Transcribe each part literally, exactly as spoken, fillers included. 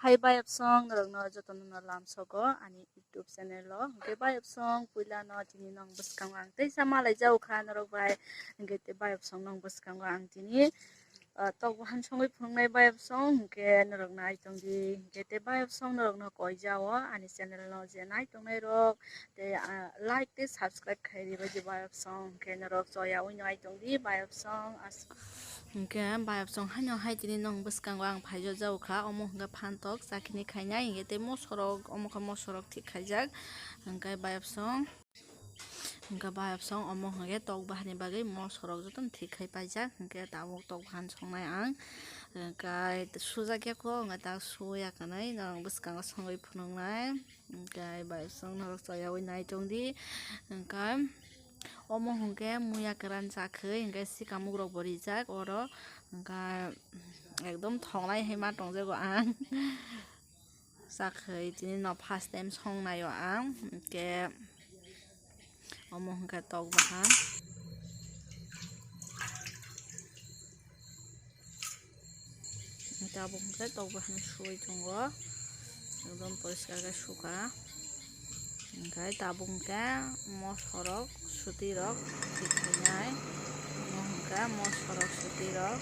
Hai bayapsong norokno jotono no lamsogo ani YouTube channel o. Hwnkhe bayapsong puilano tini nong bwskango ang teisa malai jago kha norok bai. Hwnkhe te bayapsong nong bwskango ang tini, ah, tok bahan songwi phunuknai bayapsong hwnkhe norok nai tongdi. Hwnkhe te bayapsong norokno koi jao ani channel no je nai tongnai rok. Te, ah, like te subscribe khai ribaidi bayapsong hwnkhe norok choyawi nai tongdi bayapsong as-, hwnkhe bayapsong haino hai tini nong bwskango ang phaijak jago kha omo hwnkhe phantok chakini khainai hwnkhe tei mosorok omo khe mosorok thik khaijak hwnkhe bayapsong hwnkhe bayapsong omo hwnkhe tok bahani bagwi mosorok jotono thik khai paijak hwnkhe tabuk tok bahan songnai ang hwnkhe sujakya kho hwnkhe ta suya kanai norok bwskango songwi phunuknai. Hwnkhe bayapsong norok choyawi nai tongdi. Hwnkhe omo hwnkhe muya kwran chakhwi hwnkhe sikamukrokbo rijak oro. Hwnkhe ekdom thoknai hai ma tongjago ang. Chakhwi tini no first time songnaio ang. Hwnkhe omo hwnkhe tok bahan. Tabuk hwnkhe tok bahan suwi tongo, ekdom poriskar khe sukha. Hwnkhe tabuk hwnkhe mosorok, sutirok thik khainai. Omo hwnkhe mosorok, sutirok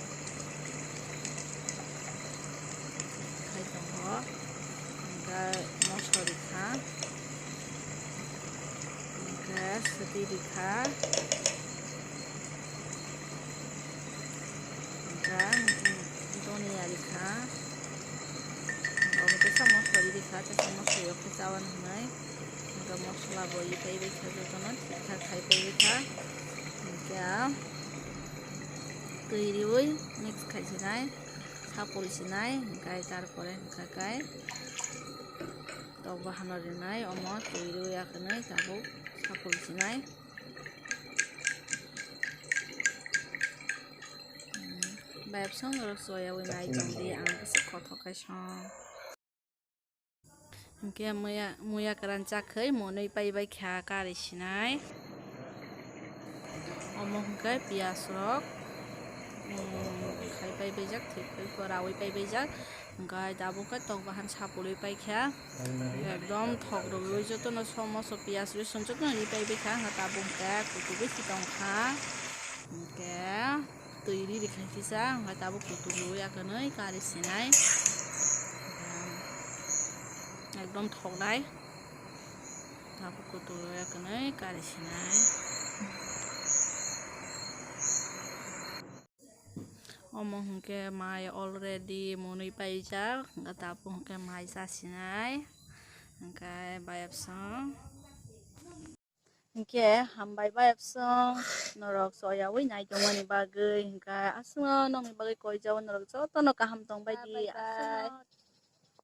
khai tongo. Hwnkhe moso rikha. Hwnkhe suti rikha. Hwnkhe, mm, doniya rikha. Obo teisa mosla ri rikha, teisa mosla yok khe chawan hwnwi. Hwnkhe mosla bo ri paibai kha jotono thik thak khai paibai kha. Hwnkhe twi riwi mix khai sinai, sapul sinai, hwnkhe tarpore hwnkhe kai tok bahano rinai, omo twi riwi akhwnwi tabuk sapul sinai. Bayapsong norok choyawi nai tongdi, ang bwswk kothok khe song. Hwnkhe muya, muya kwran chakhwi monwi paibai kha kari sinai. Omo hwnkhe piyaj rok, um, khai paibaijak, thik khe rawi paibaijak. Hwnkhe tabuk khe tok bahan sapulwi paikha. Ekdom thok rwgwi jotono somoso piyaj rwi song jotono ri paibaikha. Hwnkhe tabuk hwnkhe kuchugwi si tongkha. Hwnkhe twi ri rikha kisa, hwnkhe tabuk kuchugwi akhwnwi kari sinai. Ekdom thoknai. Tabuk kuchugwi akhwnwi kari sinai. Omo hwnkhe mai already monwi paijak, hwnkhe tabuk hwnkhe mai chasinai, hwnkhe bayapsong. Hwnkhe hambai bayapsong, norok choyawi nai tongmani bagwi, hwnkhe aswkno nokni bagwi koijao norok jotono kaham tongbaidi, bye bye. Aswkno.